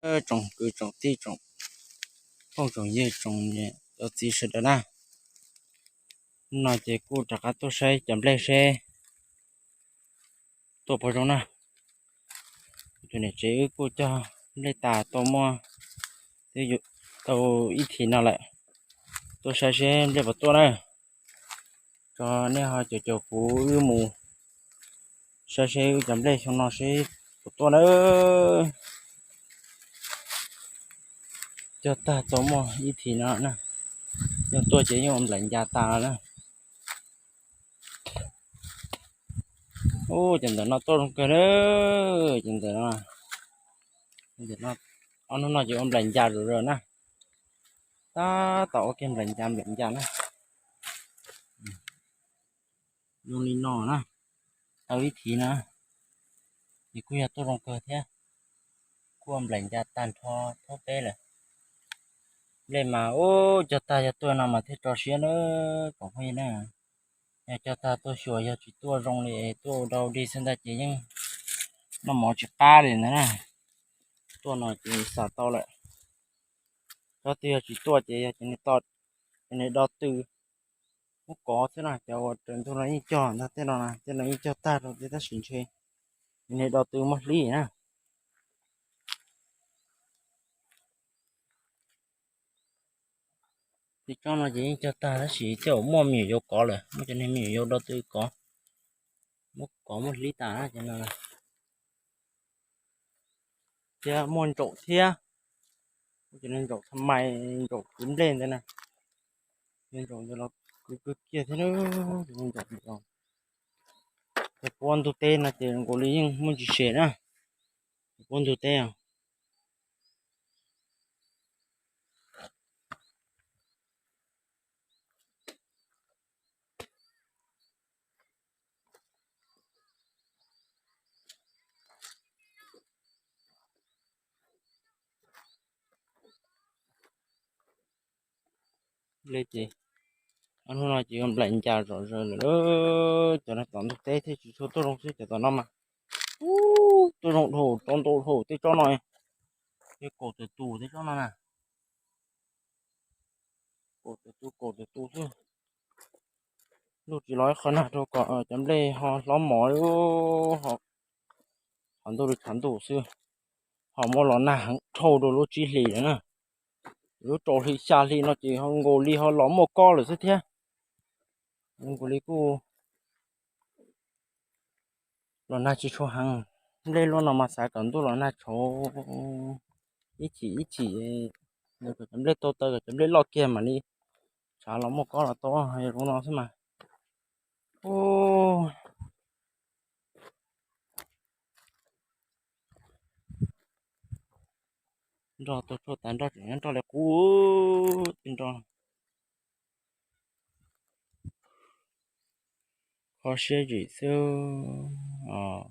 Tsoom kwv tsoom tij tsoom phooj tsoom ywg tsoom niam tsoom txiv sawv daws na, no ces kuj rov qab tuaj saib cov nplej seb tuaj puas zoo na. Tus niam tsev wb kuj cog nplej tas tau muaj twb tau ib thim no lawm, tuaj saib seb nplej puas tuaj na. Tso nej ho caum caum kuv wb mus saib seb wb cov nplej xyoo no seb puas tuaj na. Cog tag tau muaj ib thim no na, yog tuaj ces yeej ua nplaim ncas tas na. Ub, cov ntawm no tuaj zoo kawg na. Cov ntawm no, ob hnub no ces ua nplaim ncas zom zaws na. Tab tom ua kiag nplaim ncas nplaim ncas na. Zoo li no na, tau ib thim na, ces kuj yog tuaj zoo kawg thiab. Kuj ua nplaim ncas tag nrho thoob teb lawm. Nplej mas ub, cog tag yog tuaj no mas thiaj tso siab na, tsoom phooj ywg na. Yog cog tag tuaj xyuas yog tsis tuaj zoo li tuaj ua dau dig xwb ntag ces yeej noj mov tsis qab li ntag na. Tuaj no ces xav tau lawm. Tsob twg yog tsis tuaj ces yog cov niag to, cov niag do tw muab kov xwb na, cov uas raws ntug no yeej cog ntag, tej no na tej no yeej cog tag rau tej tab sis ntshe cov niag do tw muab hlib na. Tej tsob no ces yeej cog tag tab sis tej uas muaj me nyuam yaus kov lawm, muaj cov niag me nyuam yaus do tw kov, muab kov muab hlib tas na cov no. Thiab muaj ntsaum thiab, muaj cov niag ntsaum tha mais, ntsaum kwv nplej ntawd na. Cov ntsaum ntawd los kwv kwv kiag thiab na, cov ntsaum ntawd. Cov puab ntug teb no ces nkaus li yeej muaj ntsis sem na, cov puab ntug teb os. Li ces ob hnub no ces ua nplaim ncas zom zaws lawm, cov no tom ntug teb thiaj tsis tshua tuaj zoo xwb, cov tom no mas ub, tuaj zoo dhau, rau ntau dhau tej tsob no. Tej kaum tawm tus tej tsob no na, kaum tawm tus kaum tawm tus xwb. Luj tsis los ib qho nag rau kom cov nplej ho hlob mov, ho ntuj li tshav ntuj xwb, ho muab los nag heev dhau rau lub tsib hlis lawm na. Lub rau hli xya hli no ces ho nkaus li ho los muaj kob lawm xwb thiab. Nkaus li kuj los nag tsis tshua heev. Nplej luaj no mas xav kom ntuj los nag tshauv ib chim ib chim, kom cov nplej tau taw, kom cov nplej loj kiag mam li tshav los muaj kob los tau, yog zoo no xwb mas. Ub, nroj tuaj tshuaj tas nroj tseem nyob nroj li qub tij nroj. Kho siab zim xwb os.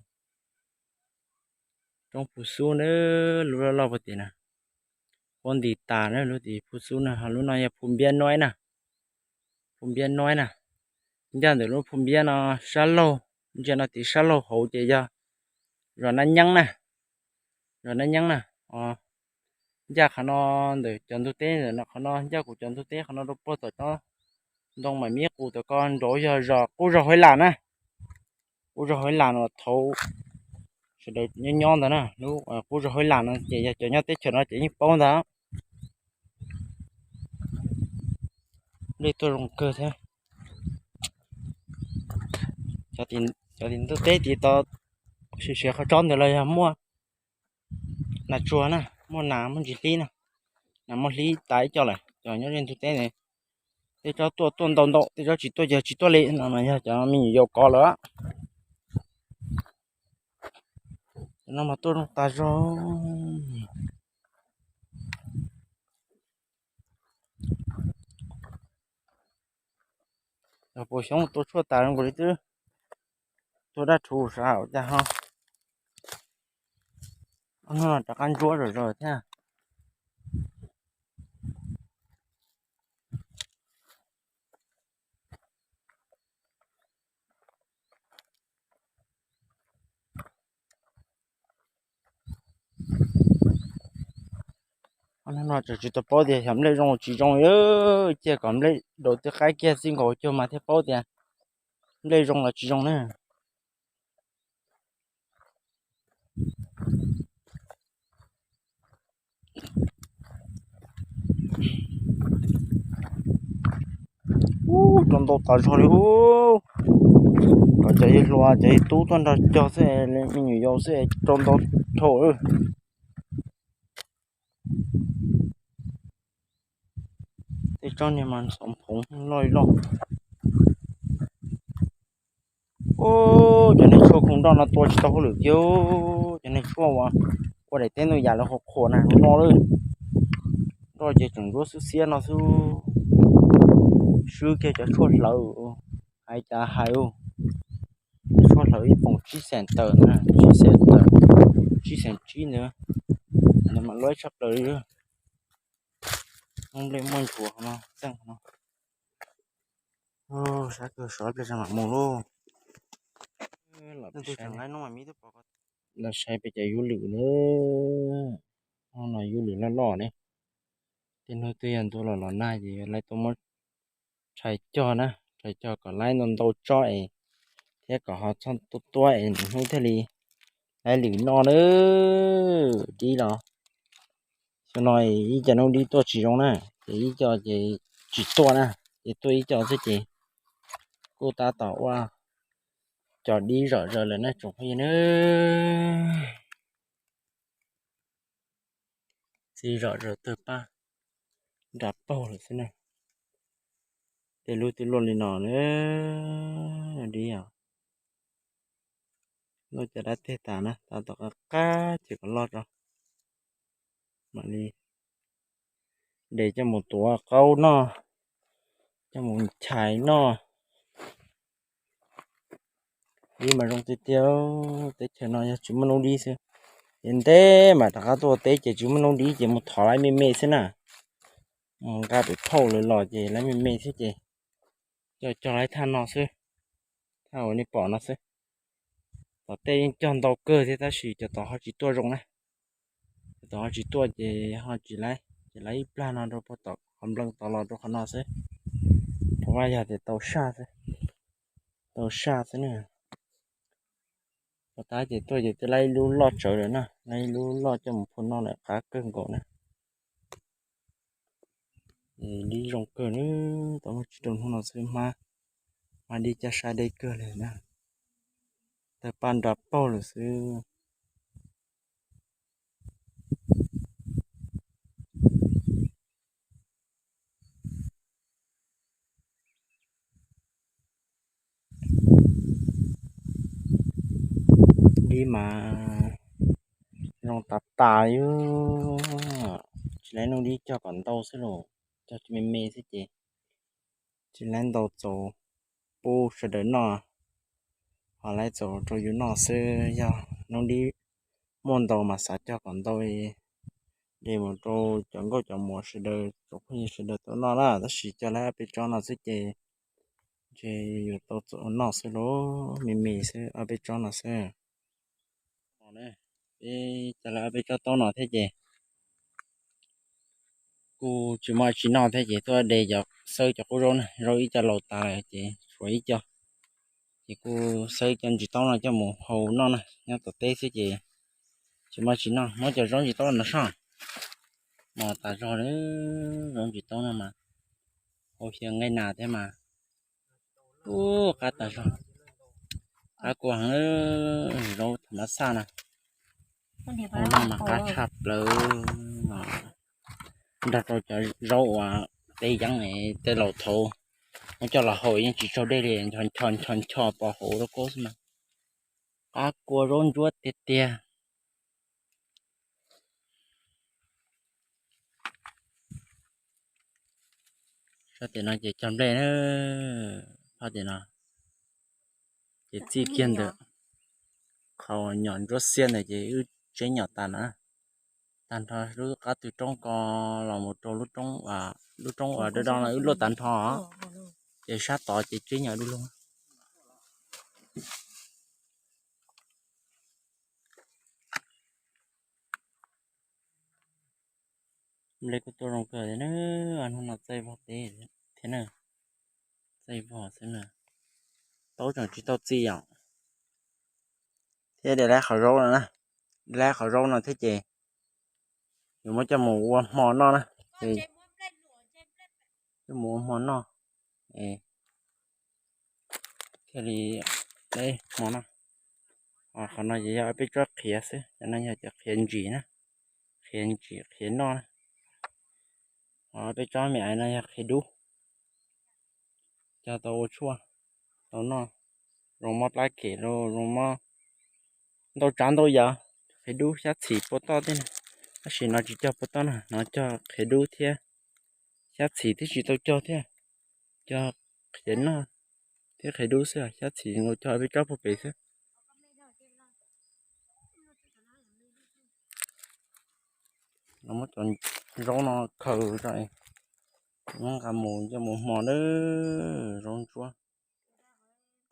Roob phu xub na, lub loj loj puag tim na, puab nti tas na, lub tim phu xub na, ho lub no yog phu npiab nuaib na, phu npiab nuaib na. Ncaj ntawm lub phu npiab no sab laug, ntsia no tim sab laug hauv ces yog zos Nab Nyeeb na, zos Nab Nyeeb na. Ncaj qhov no ntawm cov ntug teb ntawm no, qhov no ncaj kuv cov ntug teb qhov no rau puag tom tsob ntoo mam mib qus tom ko nraud yog zos qub zos Huaib Lam na. Qub zos Huaib Lam no thaum sawv daws nyob nyob ntawd na, lub qub zos Huaib Lam no ces yog cov nyob teb chaws no ces yeej paub ntag. Nplej tuaj zoo kawg thiab. Cov tim ntug teb tim tod siav siav qhov tsob ntawd los yog muaj nas tsuag na, muaj nas muaj ntsis hlib na, nas muaj hlib tas ib co lawm. Cov nyob ze ntug teb ntawd, tej tsob tuaj tuaj ntau ntau, tej tsob tsis tuaj ces tsis tuaj li no mas yog cov me nyuam yaus kov lawm. Cov no mas tuaj zoo tas zog. Puas xyoob tuaj tshuaj tas zoo nkaus li twb tuaj dab rhuv sav cas ho. Ob hnub no rov qab ntsuab zom zaws thiab. Ob hnub no tseem tsis tau paub tias xyov nplej zoo los tsis zoo, cia kom nplej daus twb qaib kiag txij nkaus cuag mas thiaj paub tias nplej zoo los tsis zoo na. Ub, rau ntau tas zog li ub. Kom cov yawg hluas cov yawg tub tuaj nrog cog xwb, me nyuam yaus xwb rau ntau dhau. Tej tsob niag mas xov phoov loj li loj. Ub, cov niag tshuaj khoom nroj no tua tsis tau hauj lwm kiag. Cov niag tshuaj uas ua daim teb ntuj yam lawv qhuas qhuas na no lawm. Nroj ces tseem ntsuab xwb xiab no xwb. Swb kiag cov tshuaj hlawv, hais cas hais, tshuaj hlawv ib poom tsib xees tawm na, tsib xees tawm, tsib xees tsib ntawd, ntawd mas luab tshaj plaws li. Muaj nplej muaj ntsuav no, txeej no. Sab kawg, sawv ib pliag mam mus lauj. Los saib peb cov yub lwm na. Hnub no yub lwm loj loj ne. Tej hnub twb yog ntuj los los nag ces lawv tuaj muab tshais cog na, tshais cog kom laib ntau ntau tsob es, thiab kom ho txhob tuab tuab es nws hnub thiaj li laib lwm noj na. Dib los xyoo no ib co noob dib tuaj tsis zoo na, ces ib co ces tsis tuaj na, ces tuaj ib co xwb ces kuj tab tom ua cov dib zom zaws lawm na tsoom phooj ywg na. Txiv zom zaws tawg paj nra paug lawm xwb na. Tej lub twb luaj li no na, dib os. Luaj cov dab teg tas na, tab tom qab qab ces kom loj tso. Mam li de coj mus tuav qaub noj, coj mus chais noj. Dib mas zoo tiag tiag, teb chaws no yog tsis muaj noob dib xwb. Ces ntev mas rov qab tuaj teb ces tsis muaj noob dib ces mus thov laib me me xwb na. Nqa pem phauj lawv los ces laib me me xwb ces coj cog laib thaj no xwb, thaj uas nej pom no xwb. Tom tej yeej cog ntau kawg thiab tab sis cov tod ho tsis tuaj zoo na. Cov tod ho tsis tuaj ces ho tsis laib, ces laib ib plag no rau puag tom qhov nplees tod los rau qhov no xwb. Qhov vaj yog tias tau saj xwb, tau saj xwb na. Puag ta ces tuaj ces twb laib ib lub loj tsawv lawm na, laib ib lub loj coj mus phua noj lawm qab kawg nkaus na. Dib zoo kawg na, tau muaj tsib rau hnub no xwb hmab, hmab dib caj sab deb kawg li na. Tawg paj nra paug lawm xwb. Dib mas zoo tas tas li. Tsis laib noob dib cog kom ntau xwb los, cog me me xwb ces tsis laib ntau txaus pub sawv daws noj, ho laib txaus rau yus noj xwb. Yog noob dib muaj ntau mas xav cog kom ntau, de mus rau cov nkauj cov muam sawv daws, tsoom phooj ywg sawv daws tau noj na. Tab sis cog laib ob peb tsob no xwb ces ntshe yuav tau txaus noj xwb lauj, me me xwb ob peb tsob no xwb. Peb cog laib ob peb tsob taub no thiab ces kuj tsis muaj tsis noj thiab ces tuaj de cov, xawb cov qub zaub na, zaub ib co laus tas lawm ces tshuav ib co, ces kuj xawb cov ntsis taub no coj mus hau noj na, nyob tom teb xwb ces tsis muaj tsis noj. Muab cov zaub ntsis taub no soj, mos tas zog li. Zaub ntsis taub no mas hau xyaw nqaij nas thiab mas, ub, qab tas zog, qab kua heev, zaub tham mas xaj na. Hau no mas qab tshaj plaws, nrog rau cov zaub uas tej yeeb tej laus thaud muab coj los hau yeej tsis tsaug dej li, ncho ncho ncho ncho pov hauv rau koj xwb mas. Qab kua zaub ntsuab tiag tiag. Sab tim no ces cog nplej na, phab tim no ces txij kiag ntawm qhov nyom ntsuab xiab ntawd ces wb tseb nyom tas na, tag nrho lub qab tw roob ko los mus rau lub roob uas, lub roob uas do do no wb luaj tag nrho, ces sab tod ces tseb nyom du lug. Nplej kuj tuaj zoo kawg li na, hnub no txaij vog teb thiab na, txaij vog xwb na, taub tseem tsis tau txi os. Thiab de lab qhov zaub no na, de lab qhov zaub no thiab ces yuav muab coj mus ua hmo noj na, coj mus ua hmo noj, thiaj li teb hmo no. Qhov no ces yog peb tsob qhiav xwb, cov no yog cov qhiav ntsim na, qhiav ntsim qhiav noj na. Ho peb tsob me aiv no yog qhiav dub, cog tau ua tshuaj, tau noj, zoo mob plab kem, zoo mob ntau tsav ntau yam. Qhiav dub xyab txhim pua toj thiab na, tab sis no tsis cog pua toj na, no cog qhiav dub thiab xyab txhim thiab tsis tau cog thiab, cog qhiav noj thiab qhiav dub xwb, xyab txhim los cog peb tsob puag pem xwb. Muab cov zaub no khaws rau, nqa mus coj mus hmo na, zaub ntsuab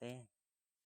teb.